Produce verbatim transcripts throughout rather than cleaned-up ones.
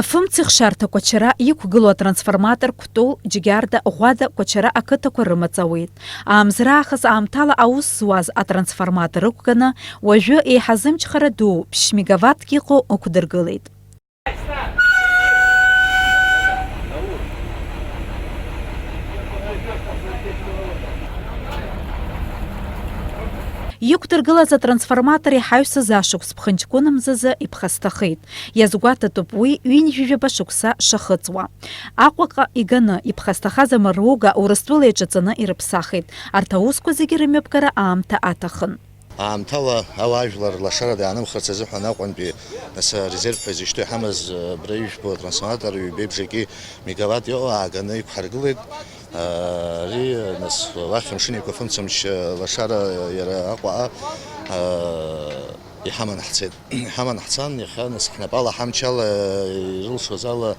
Афымцеихшарҭа Кәачара иқәгылоу атрансформатор Кәтол, Џьгьарда, Ӷәада, Кәачара ақыҭақәа рымаҵ ауеит. Аамзраахыс аамҭала аус зуаз атрансформатор ықәганы, уажәы еиҳа зымчхара дуу ԥшь мегаваттк иҟоу ықәдыргылеит. Иқәдыргылаз атрансформатор иҳаҩсыз ашықәс ԥхынҷкәын мзазы иԥхасҭахеит. Иазгәаҭатәуп уи ҩынҩажәижәаба шықәса шахыҵуа. Аҟәаҟа иганы иԥхасҭахаз амаруга Урыстәыла иаҿаҵаны ирыԥсахит. Арҭ аусқәа зегьы рымҩаԥгара аамҭа аҭахын. Аамҭала ауаажәлар лашарада иаанымхарц азыҳәан Аҟәантәи, нас, арезерв ҳәа изышьҭоу иҳамаз, абра ижәпоу атрансформатор ҩбеи бжаки мегаватт иҟоу ааганы иқәҳаргылеит. Ари, нас, уахь амшын еиқәа фымцамч лашара иара Аҟәаҟа иҳаман ҳцеит. Иҳаман ҳцан, иахьа, нас, ҳнапала ҳамчала ирылшоз ала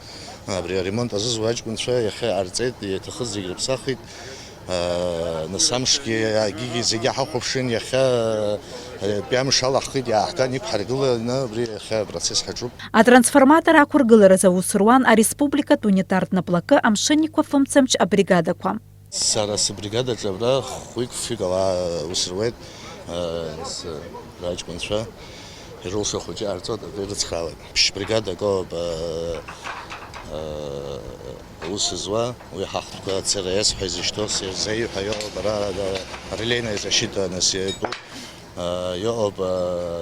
абри аремонт азызуа аҷкәынцәа иахьа иҟарҵеит, иаҭахыз зегь рыԥсахит. Нас амшгьы, агьигьы зегьы ҳахәаԥшын, иахьа, ҩбеи амш алаҳхит, иааҳган, иқәҳаргыланы абри иахьа апроцесс ҳаҿуп. Атрансформатор ақәыргылараз аус руан ареспубликатә унитартә наплакы амшын еиқәа фымцамч абригадақәа. Сара сыбригадаҿы абра хәҩык-фҩык ауаа ус руеит, с-, раҷкәынцәа ирылшо хәыҷы ҟарҵоит, абри ирыцхраауеит. Ԥшь бригадак ауп, аус зуа, уи ҳахәҭқәа Ц Р С ҳәа изышьҭоу, С Р З ҳәа иоуп, ара, ара релейная защита, нас, иатәуп. Иҟоуп,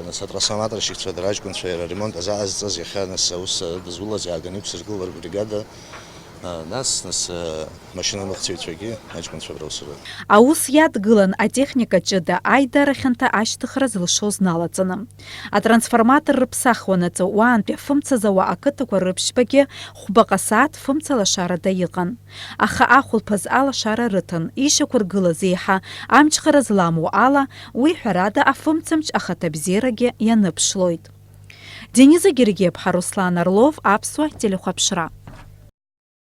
нас, атрансформаторщикцәа дара аҷкәынцәа иара аремонт азаҟазҵаз иахьа, нас, аус дызулаз иааганы иқәсыргылар бригада, нас, нас, амашьынаныҟәцаҩцәагьы аҷкәынцәа абра аус руеит. Аус иадгылан атехника ҷыда аидара хьанҭа ашьҭыхра зылшоз налаҵаны. Атрансформатор рыԥсахуанаҵы уаантәи афымца зауа ақыҭақәа рыԥшьбагьы хәбаҟа сааҭ фымца лашарада иҟан. Аха ахәылԥаз алашара рыҭан, ишьақәыргылаз еиҳа амчхара зламоу ала, уи ҳәарада афымцамч ахаҭабзиарагьы ианыԥшлоит. Дениза Гергиаԥҳа, Руслан Орлов, Аԥсуа телехәаԥшра.